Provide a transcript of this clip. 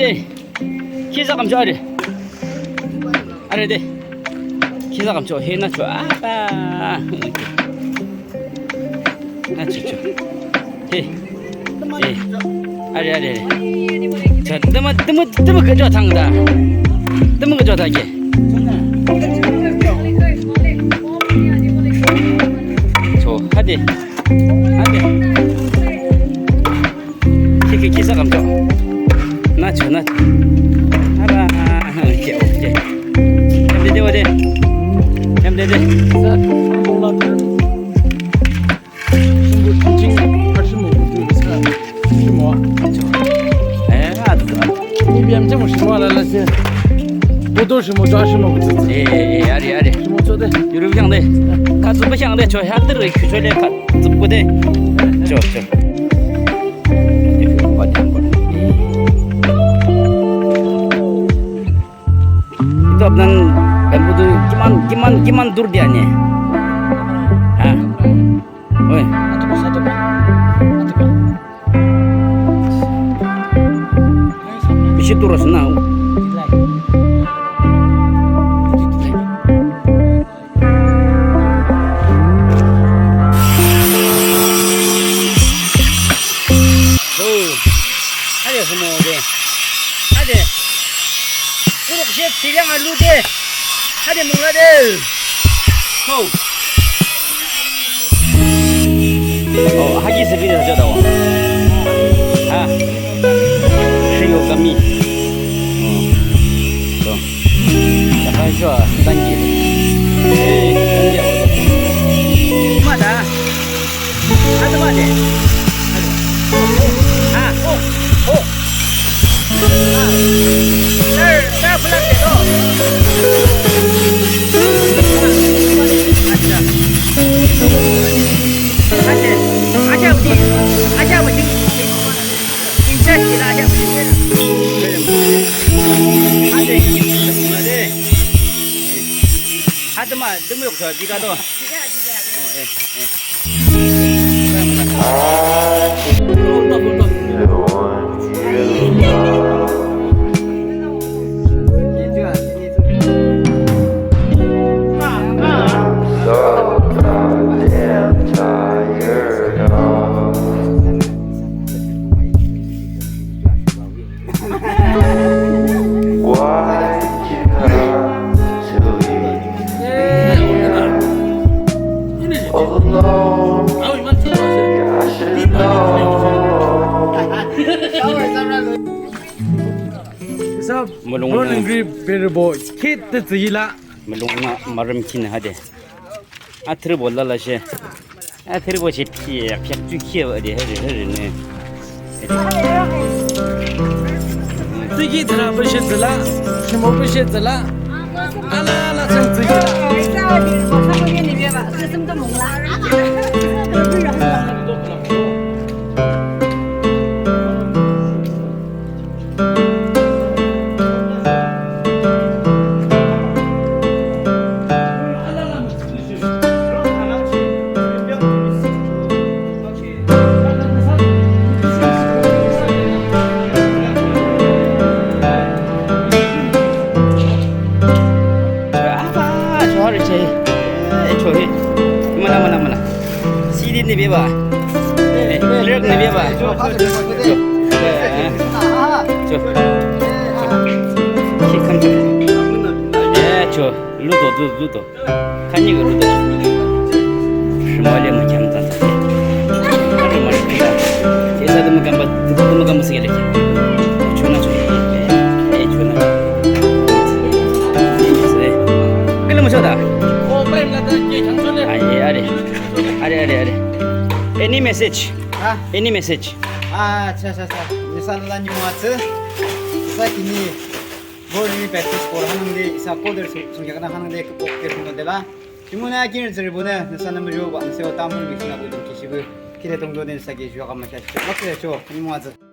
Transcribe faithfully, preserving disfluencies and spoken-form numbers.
Eh, khisa kamchoh are. Are de. Khisa kamchoh he na cho. Ah, ah. Na cho cho. He. Eh. Are, are, are. Cho, tümü, tümü, tümü kücho thang da. Tümü kücho thang ke. Cho, hadi. Hadi. Ki, ki, khisa kamchoh. Na cho, na cho. Ara, okay, okay. Hem de de, o de. Hem de de. Eh, a, a. Eh, eh, eh, ari, ari. Yürü bir yanda. Katı bir yanda, çok, her türlü küçük öyle kat-, zıp bu de. Çok, çok. Itu apnan, kan butuh, gimana, gimana, gimana dur dia ni? Ha? Oi. Bishi dur asna. Oh. Hade hümo de. Hade. Kuruk shet silyang alu de. Hade mungla de. Ho. Oh, hagi sebi de jada wa. Ha. Shiyo kami. Oh. So. Saka shuwa, dangi. Eh, dangi. Mada. Hadi mada. Ah, oh, oh. Ah. Sir, sir, pulang deh, oh. Acha. Acha, acha, acha, acha. Hadi ma, demu yok sa, diga to. Oh, eh, eh. Isa, mulong mulong na. Ngri berbo, kit te tsila. Mulong na maram kin hade. Athribo lalashe. Athribo she pia, pia tu kia ba de, hare, hare ne. Tsiki thra ba she tsila, shimo ba she tsila. Ala, ala, tsang tsiki la. Mana, mana, mana. Sidi ni beba. Eh, clerk ni beba. Cho. Cho. Eh, cho. Cho. Ki kam cho. Eh, cho. Ludo, ludo, ludo. Kani ko ludo. Shimo le mo kyam tan tan. Kani ma kita. Esa de mo kamba, de mo kamba sige le. Chuna, chuna. Eh, chuna. Kele mo choda. Ai, are. Are, are, are. Any message? Ha? Any message? Ah, acha, acha, acha. Nüsa alala nimung atsü. Nüsa kini. Borü ni Baptist Church hanangde, isa koder sung, sungkheaknü hanangde, kepok ke sungkheaknü la. Jumonü akin tsürübonü, nüsa nü muzho ba, nüsa o tamul mi suna bu dum kishibu. Kire tongdo den saki jua kama shashi. Bakre cho, nimung atsü.